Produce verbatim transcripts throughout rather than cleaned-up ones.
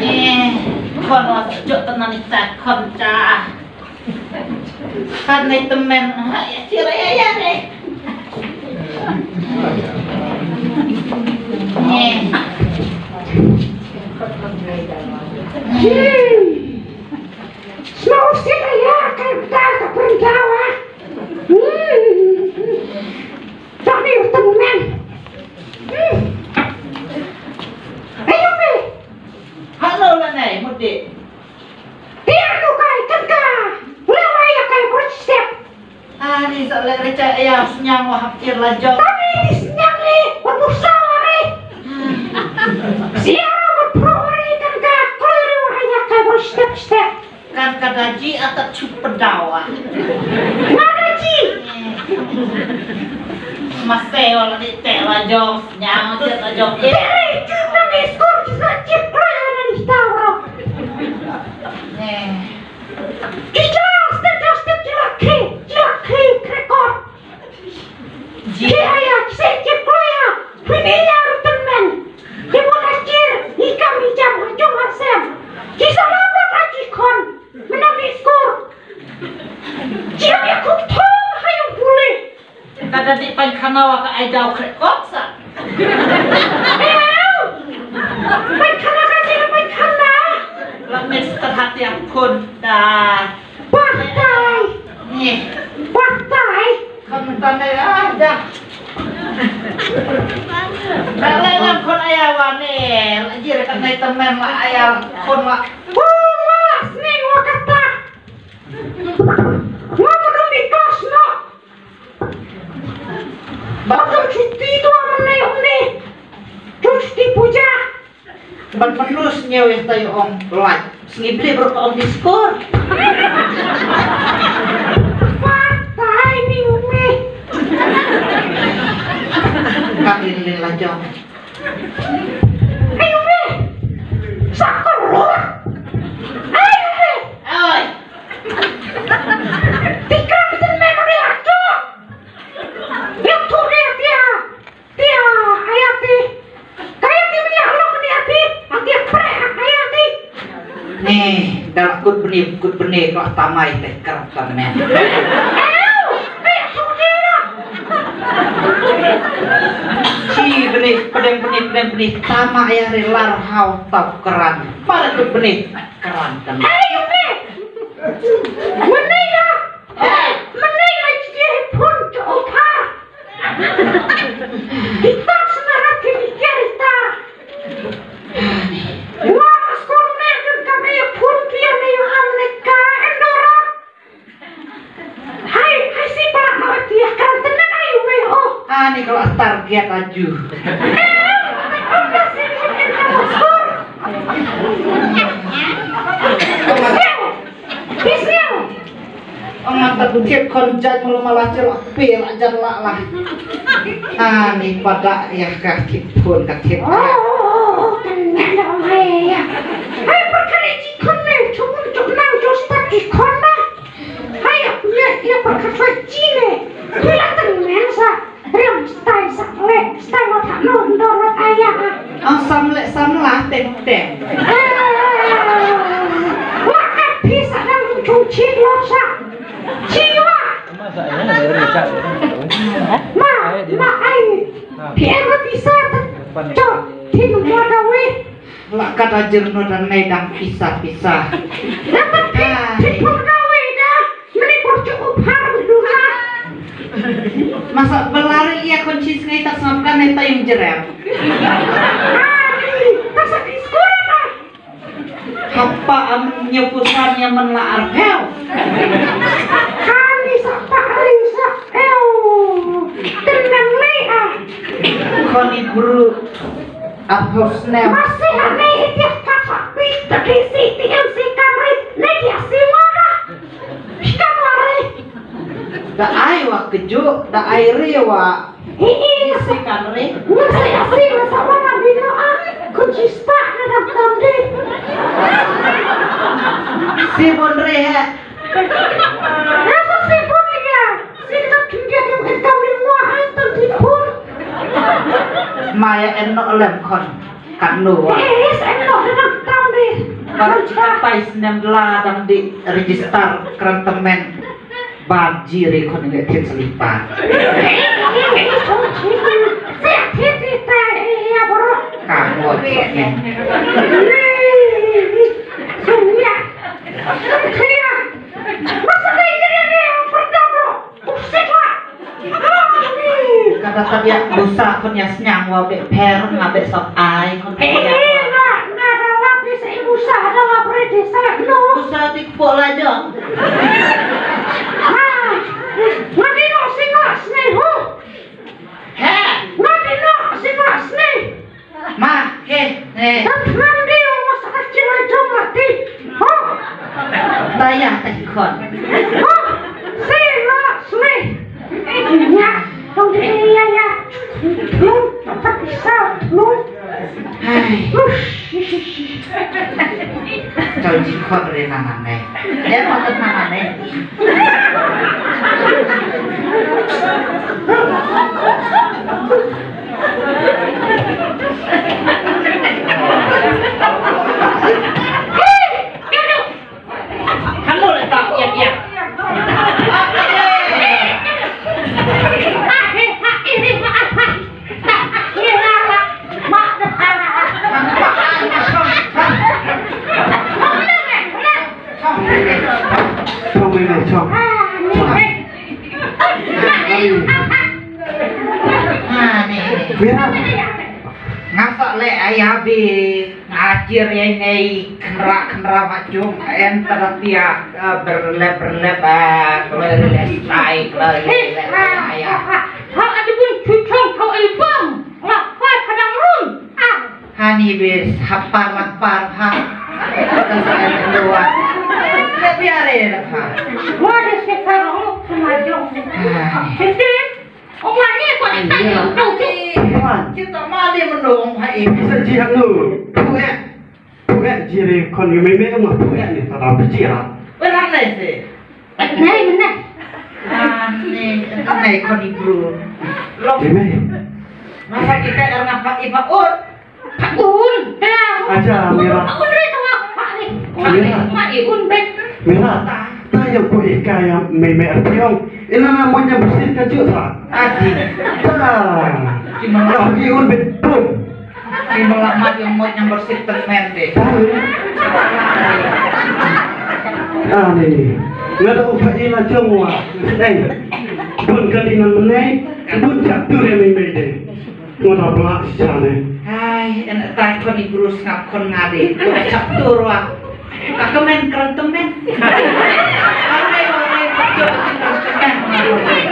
Eh, khon wa jok tang nani ta khon ta. Kan nai temen ha ya sira ya ya ne. Eh. Snow sira ya kan ta ta pun dawa. Hmm. Tani temen. Hmm. Ayo me. Halo la nai mudi. Ïa, nu kai kan ka. Lewa ïa kai bru step. Ani sa le recha ïa snyang wa hap kir la jok. Tani di snyang ni, wa tu sa wa ri. Sia wa pro wa ri kan ka. Koi ri wa ïa kai bru step step. Kan ka da ji atat chu pedaw ah. Mana ji? Masih wala di te la jok, snyang je la jok. Tere chu na ni skor ji sa chip kra na ni sta bro. Eh. Ki jelas, te jelas, te jelas, ki, jelas, ki, krekor. Ji aya, se ki koya, pini ya rutan men. Ki mo kachir, ikam ijam, hajung hasem. Ki sama mo kachi kon, menang di skor. Ji aya kuk thong hayung puli. Kada di pan khana wa ka ai daw krekor sa. Ew! Pan khana ka ji pan khana. Lam mes terhati akun da. Partai. Ni. Partai. Kan tane ah dah. Dah lai lam khon aya wa ne. Lagi dekat nai temen la aya khon la. Bungas ni wa kata. Wa menung di kos no. Ba tu cuti tu aman nai umni. Tu cuti puja. Ban menu sngew ïa tai ong lait. Sngi bli bro ka ong di skor. Partai ni umi. Ka lin lin la jong. Ayo me. Sakor. Ayo me. Oi. Tikam ten me mo de ato. Yang tu de dia. Tia, ayati. Kayati mini halok ni ati. Ati pre ayati. Ni, dal kut bni, kut bni ko tamai te kerap tan men. Ayo, ayo sudi lah. Ci bni, pedeng bni, pedeng bni. Tama ya ri lar hau tap keran. Pada kut bni keran tan. Ayo be. Meni lah. Meni lah ci pun ke opar. Kita sebenarnya demikian kita. Wah, mas kornet dan kami pun dia ni Amerika Endora. Hai, hai si para mati akan tenang ayo me oh. Ani kalau target aju. Eh, apa sih ini? Ong man ta thied khon jait malu mala che la pe la jan la la. Ani pada ïa ka thied khon ka thied. Oh, kan na da mai ya. Hai per kare ji khon ne, chum chum nang jo sta ji khon na. Hai ya ne ya per ka sa ji ne. Pula tang ne sa. Riam stai sak lek, stai ma thak no ndor wat aya. Ang sam lek sam lah teng teng. Wa ka phi sa dang chung chi lo sa. Chi wa. Ma, ma ai. Phi em ma phi sa ta. Chok, thin wa da we. La kata jerno dan nai dang pisa pisa. Dapat phi, phi pun da we da. Mene por cukup har dua. Masa belari ia kunci sungai tak sangka ne tayung jerem. Masa di sekolah. Hapa am nyepusan yang men la arhel. Kami sapa hari sa eu. Tenang le ah. Koni bru. Arphew snem. Masih ane itiah kata pi tadi si tiang si kamri ne dia si wara. Kamari. Da ai wa keju, da ai ri wa. Hi hi. Si kamri. Masih asi masa wara bino ah. Kunci spa na dam kamri. Si bon ri he. Rasa si bon ya. Si na kindia yang kamri wa hai tadi pun. Maya en nok lem khon. Katno wa. Eh, seh noh, dang tam dih. Baru jingkattai snem la dang dih register kren tymmen. Bad jingri khon ïa thied selipa. Seh thied ita ïa baroh. Ka ngot seh. Sunya. Sunya. Masa dei jingri pyrda baroh. Ka da ka biang dosa khun ïa sniang wa beh pher nga beh sop ai khun. Eh, nga nga da lap ni sa i dosa da lap re di sa no. Dosa ti kpo la jong. Ha. Nga di no singa sni ho. He. Nga di no singa sni. Ma, he, he. Tang tang di o mas ka chira jong mati. Ho. Taya tai khon. Ho. Sila sli. Ya, tong di ya ya. Lu, apa bisa lu? Hai. Ush, ish, ish, ish. Tong di khon re na na ne. Ya, ma ta na na ne. Mira. Nga sa leh aya bi nga jir ïa ngai khnra khnra ma jong en tara tia, eh, berlep berlep, eh, kloi rilek sai kloi rilek aya. Ha ada bun chuchong kau elbang. Lak fai kadang run. Ah. Hani bi hapar lapar ha. Ka sa en dua. Ya biar eh ha. Wa de sekarang ma jong. Sisi. Ong mane ko ta ni tau tu. Wan. Kita mane mendong hai bisa jihad nu. Puek. Puek jiri kon yu meme ma puek ni ta da bejira. Benar nai se. Nai benar. Ane, nai kon ibru. Lok. Meme. Masa kita erna pak ipa ut. Pak un, dah. Aja, Mira. Pak un re tawa pak ni. Mira. Pak i un bet. Mira. Ta yang ko ika yang meme ertiong. Ina na mo nyam bersih ka ju sa. Adi. Ta. Cuma lah i un bet pun. Cuma lah mat yang mo nyam bersih temen deh. Ta. Ah ni. Ngada upa ina jong wa. Eh. Pun kali nan menai. Pun jatuh yang meme deh. Ngam da blah shisha ne. Hai, en tai khon i bru sngap khon nga de. Ka chap tur wa. Ka kmen kren tmen. Hai, wa, hai, ka chap tur kren tmen.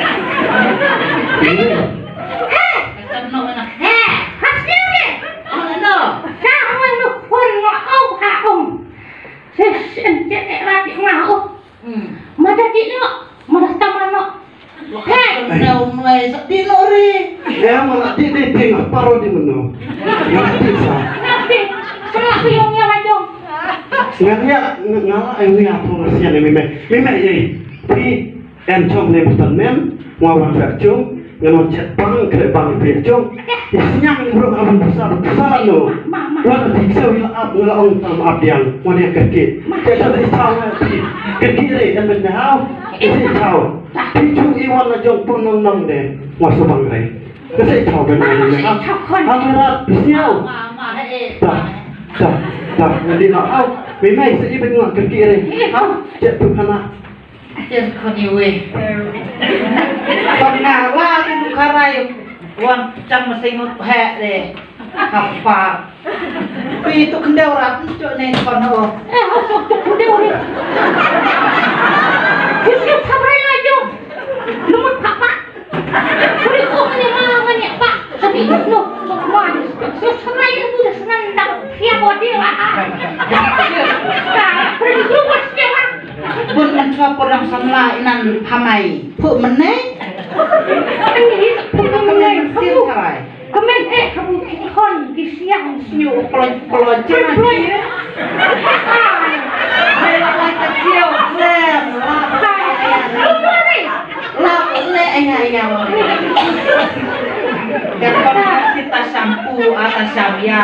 Ka chap no na. He, has ni ni. Oh, no. Sa wa no khon wa au ha ong. Ses en chet e ra ti nga au. Hmm. Mada ti no, mada tama no. Hey! Nau nuai sa ti no ri. Eh, mala ti ti ti nga paro di meno. Mala ti sa. Napi? Sa napi yang ya lajong. Nga ya nga ai ni apa ngasian ni meme. Meme ye. Pi en chom ne betan men. Wa wa sa chom. Ngan wan chet bang kre bang phi jong. I sniang ni bro abang besar besar lo. Wan di sel ila ap ngala ong tam ap diang wan ya kerki. Chet chet i saw na ti kerki re dan ben hau. I si saw. Pi chu i wan la jong pun nong nong de. Wa so bang re. Ke si saw ben na ni ha. Ha merat siaw. Ta ta ta ngadi na hau. Memang si i ben ngala kerki re. Ha chet tu kana. Chen khon iwe. Tang nga la ni du kharai. Wan cham ma seng ngut he de. Kapa. Pi tu kendau rat tu ne khon ho. Eh, ho tu tu kendau ni. Kis kis kharai la jo. Lumut kapa. Uri ko ne ma ma ne pa. Tapi no. Ma. So kharai tu dah senang dah. Siapa dia lah. Ka. Pergi keluar sekarang. Bun ngan chwa por dang samla inan phamai. Phu mene. Phu mene. Phu mene. Sil karai. Kemen eh kamu kon di siang. Nyu peloj peloj je lagi. Ai. Ai la lai ka jiau lem. La. La le ai ai ai. Kan kon kita shampoo ata shampoo ya.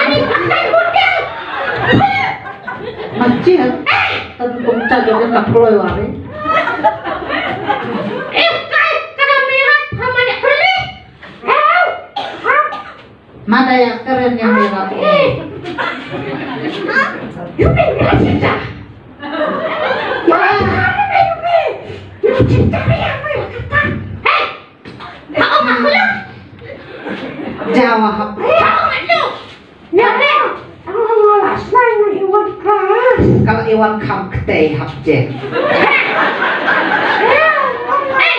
Ani pakai model. Macam. Tapi kumta juga tak perlu wari. Eh, kai, kada mirat sama dia perli. Mana yang keren yang merah? Eh. You mean Rosita? Wah. You mean? You cinta yang merah kata? Hei. Kau mak pulang. Jawa hap. Hei, kau mak tu. Ya, ya. Oh, last night when he was class. Kalau Iwan kam ketei hap je. Hei.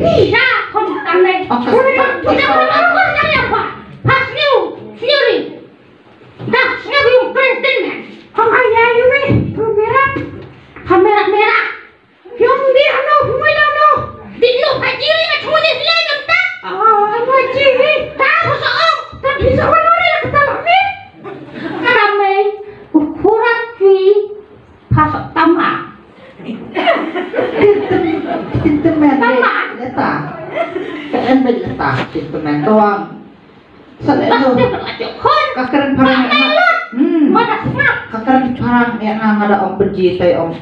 Ni da khon tang ne. Ong ka spak. Ni da khon tang ne pa. Pas niu, sendiri. Dah sendiri yung keren ten. Khon aya yung ni. Khon merah. Khon merah merah. Yung di ano, yung ano. Di no pa jiri na chuni sila yung ta. Ah, ano jiri? Ta ko sa ong. Ta bisa ko nori na kata lami. Kami, ukuran kui. Phasok tama. Tin tem, tin temen. Tama. Leta. Ka en bel leta, tin temen doang. Sa leh tu. Ka kren parang ïa nga. Hmm. Mana sngap. Ka kren parang ïa nga, nga da ong pynji tai ong.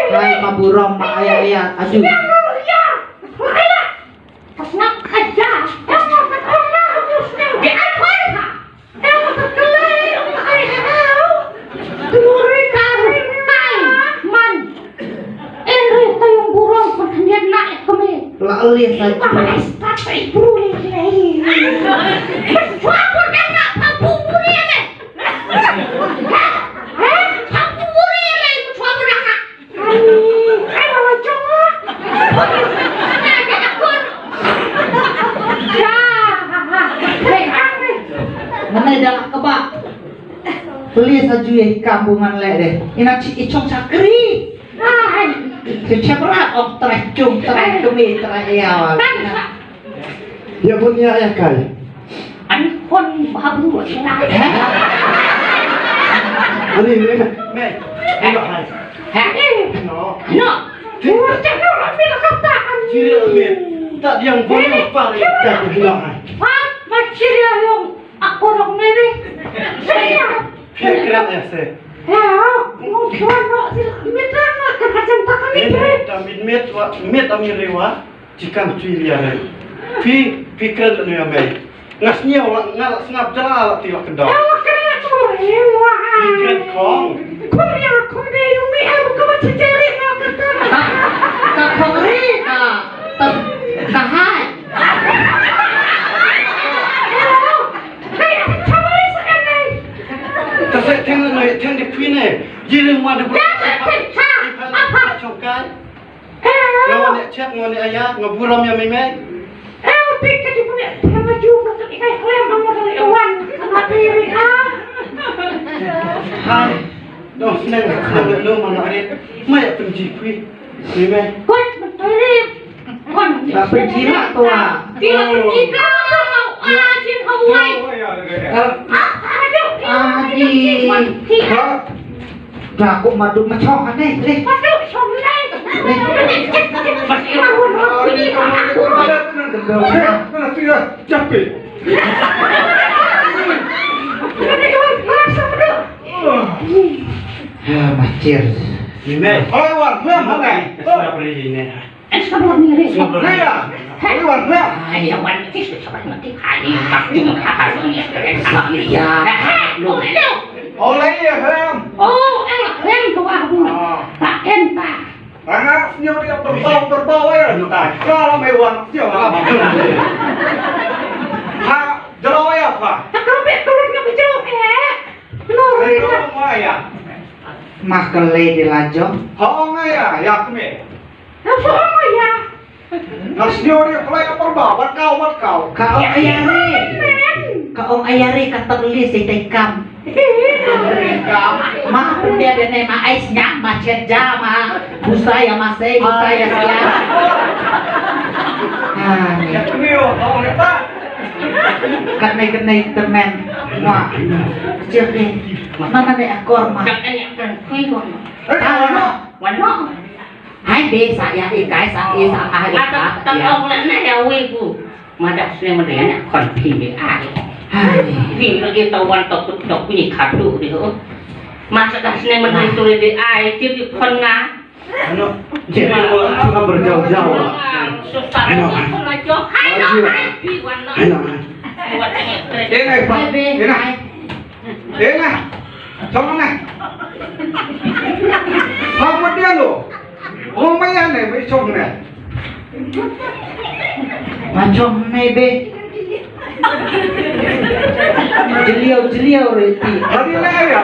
Hai ma burom ma aya aya aju. Sngap aja. Di apa? La lieh sa. Ngan ai da kaba. Please aju ïa i kam bu ngan leh de. Ina chi i chong chakri. Ai. Chi chakra ok trai chung trai kumi trai ïa. Ïa bun ïa ïa kai. An khon babu ïa. Ani ne. Me. Hello hai. Ha? No. No. Cheerio, Amit. Tak yang boleh pare. Tak bilang hai. Apa cheerio yang aku dong ni? Saya. Pikiran ya se. Ya, mau jual no sila. Mitra nak kerja tak kami. Mit mit wa mit ami rewa. Chikan tu lia re. Pi pikiran nu ya me. Ngas nia wa ngal sngap jala la ti wa kedong. Pikiran kong. Kong ya kong de yung mi em ko ba chejeri no kata. Ka kong ri ka. Ka hai. Ka se teng ne teng de pine. Jiri ma de. Apa? Chokai. Nga wan ïa chet, nga wan ïa aya, nga burom ïa mei mei. Eh, uti ka ju punya, nga ju punya ka ikai khlem, nga wan ïa wan, nga tiri ha. Hai, dong sneng, sneng lu mana rit. Ma ïa pynji phi, mei mei. Koi, tiri. Kon. Ba pynji la to a. Ti la pynji ka, ah, jin Hawaii. Ah, aduh. Ah, di. Ti. Ka ko madu ma chong ane, le. Madu chong le. Ya, machir. Ini. Oi, wan, wan, wan. Sabri ini. Ai, wan, wan. Ai, wan, wan. Ai, wan, wan. Oleh ya, Hem. Oh, eh, Hem tu aku. Ah. Tak enta. Anak senyum dia berbau-berbau ya. Kalau mai wan senyum. Ha, jelo ya apa? Tak kau pek turun ke bejau, eh. Turun. Saya mau ya. Mah kelai di lajong. Ho ngai ya, ya kemi. Apa ya? Nas nyori pelai apa ba, wat kau, wat kau. Ka ong aya re. Ka ong aya re ka tang li sei tai kam. Kam. Ma pyndia bene ma ais nyam ma chet ja ma. Busa ya ma sei, busa ya sia. Ah, ni. Ya kemio, kau ni tak. Kat nai kat nai temen. Wah. Chet ni. Mana ni akor ma. Kat nai akan kui wan. Eh, wan. Wan. Hai be sa ya i kai sa i sa ah i ka. Tang ong leh ne ya wi bu. Madak sne mendingan ya kon phi be ai. Hai. Phi lagi tawan tokut tokut ni khadu di ho. Masa dah sne mending tu di ai ti di kon nga. Ano, jadi mau cuma berjauh-jauh. Susah. Ano, hai. Hai no hai phi wan no. Ano, hai. Buat ni. Eh, hai, hai be. Eh, nah. Song na. Ba i chong ne. Ba chong ne be. Jliaw jliaw re ti. Ba di le ya.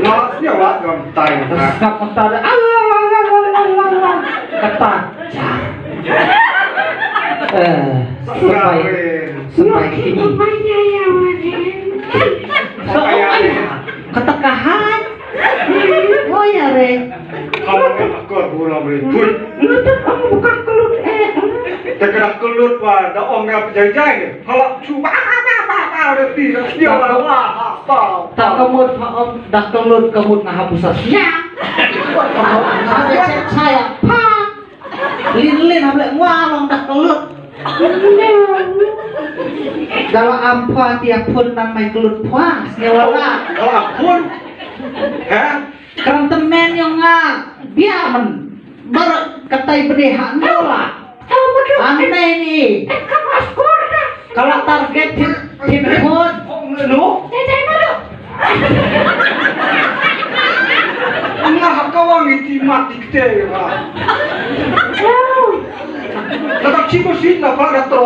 Nga sñiaw wa ngam tai na. Sngap mynta de. Ala, ala, ala, ala, ala. Kata. Eh, sampai, sampai kini. Kata ka hai. Oh ya re. Kamu ni akor buram re. Pun. Te kena kelut wa da ong nga jai jai de. Kalau cuba apa apa apa re ti. Ya Allah. Ta ka mut pha ong da ka lut ka mut nga hap sa sñiaw. Sa sñiaw sa ya pha. Lin lin hap leh ngwa long da ka lut. Da la am pha ti a phun nang mai ka lut pha sñiaw la. Da la am phun. He? Kren tymmen yong nga bia man. Bar katai bede ha ndola. Anei ni. Ka la target thip thip phone. Lu. Nga ha ka wang iti mat dikte ba. Kata chibu sin la pa dato.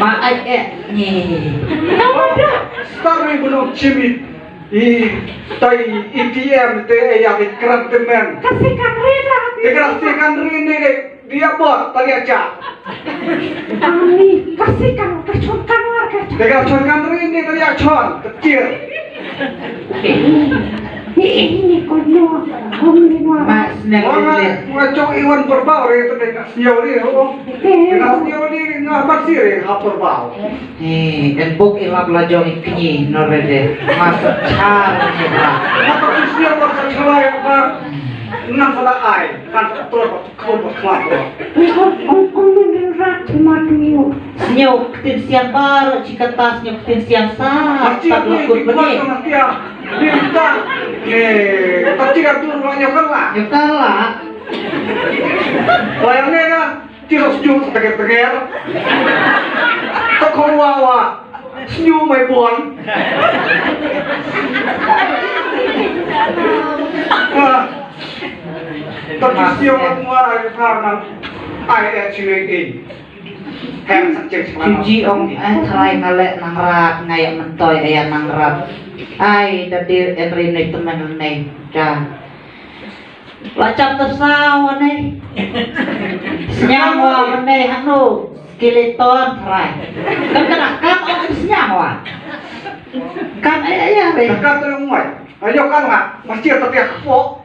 Ma ai eh ni. Star ni bunong chimit. I tai A T M te ya di kran temen. Kasi kan rida. Te kasi kan rida ni de. Dia bor tali aja. Ani kasi kan kachon kan war kachon. Te kachon kan rida ni tali achon. Kecil. Ini kono. Mas nang. Wanga ngacong iwan berbau re te nak senior ni. Nak senior ni ngah bersih re ha berbau. Ni, en bok i lap la jong i kñi, no re de. Masa char ni ba. Apa tu sia ba ka chalai ba. Nang salah ai. Kan sa trot ba kau ba khlap ba. Ni ko ong ong men den rat ma tu yo. Sñiaw ktien siang baroh chi kata sñiaw ktien siang sa. Mesti aku ikut bani. Ni ta. Ni, tapi kan tu ruangnya kan lah. Ya kan lah. Layang ni kan. Ti la sñiuh tenger-tenger. Ta khong wa wa. Sñiuh mai bon. Ah. Ta ki sñiuh wa wa ai phar nang. Ai eh sñiuh eh. Heng sa cheng sa. Chuji ong eh trai nga leh nang rat ngai myntoi aya nang rat. Ai da dir en ri nei temen nei. Ka. La chap ta saw anei. Sñiang wa anei hanu. Skeleton trai. Kan kan kan ong sñiang wa. Kan ai ai ai. Kan kan ong mai. Ayo kan nga. Masih tapi aku.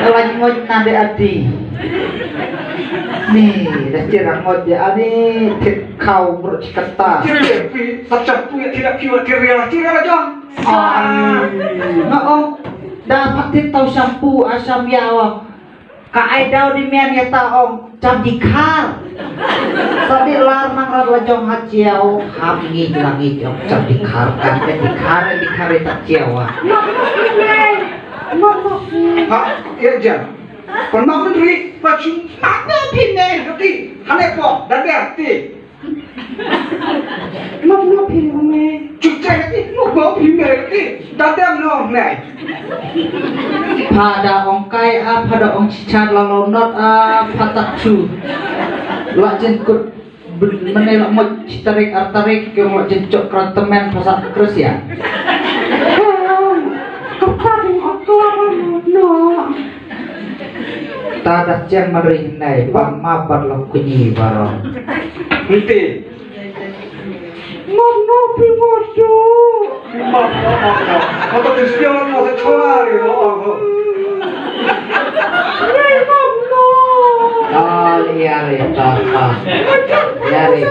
La ngoj na de ati. Ni, da sira ngoj de ani thit kau bro chikata. Sira pi, sap sap pu ya tidak piwa kiri ya kiri la jong. Nga ong da pat tip tau shampoo a sham ïa ong. Ka ai daw di men ïa ta ong cham di khar. Sa di lar nang rat la jong ha chiaw hap ngi la ngi ong cham di khar kan di khar di khar ta chiaw. Ha, ïa jan. Pynmap pynri pa chung map na phi ne kati. Hane po da der ti. Map no phi ne. Chuk chai ti map no phi ne ti. Da dem no ne. Pha da ong kai a pha da ong chichat la lo not a pha tak chu. La jin kut mane la mo chi tarik ar tarik ke mo jin chok kran temen pha sa kres ya. Ka pa ding ong ko no. Ta da cheng mari nai ba ma bat lo kunyi baro. Nti. Mano pi mano. Mano pi mano. Mano pi mano. Ai mano. Ah, iya re ta. Iya re.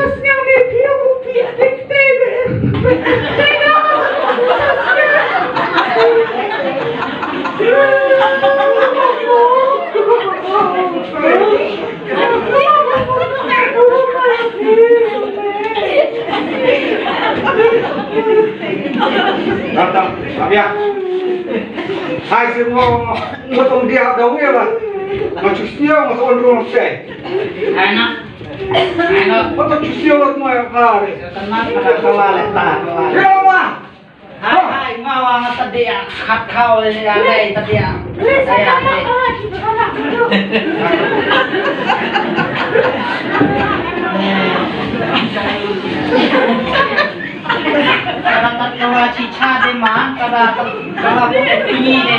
Datang, Abia. Hai semua, potong dia dong ya lah. Macam sia, macam orang rumah saya. Anak. Anak. Potong sia lah semua yang hari. Kenapa kau lalai tak? Ya Allah. Nga wa nga ta dei khat khaw ya dei ta dei. Ya dei. Kara tat kawa chi cha de man, kara tat kawa ko ni de.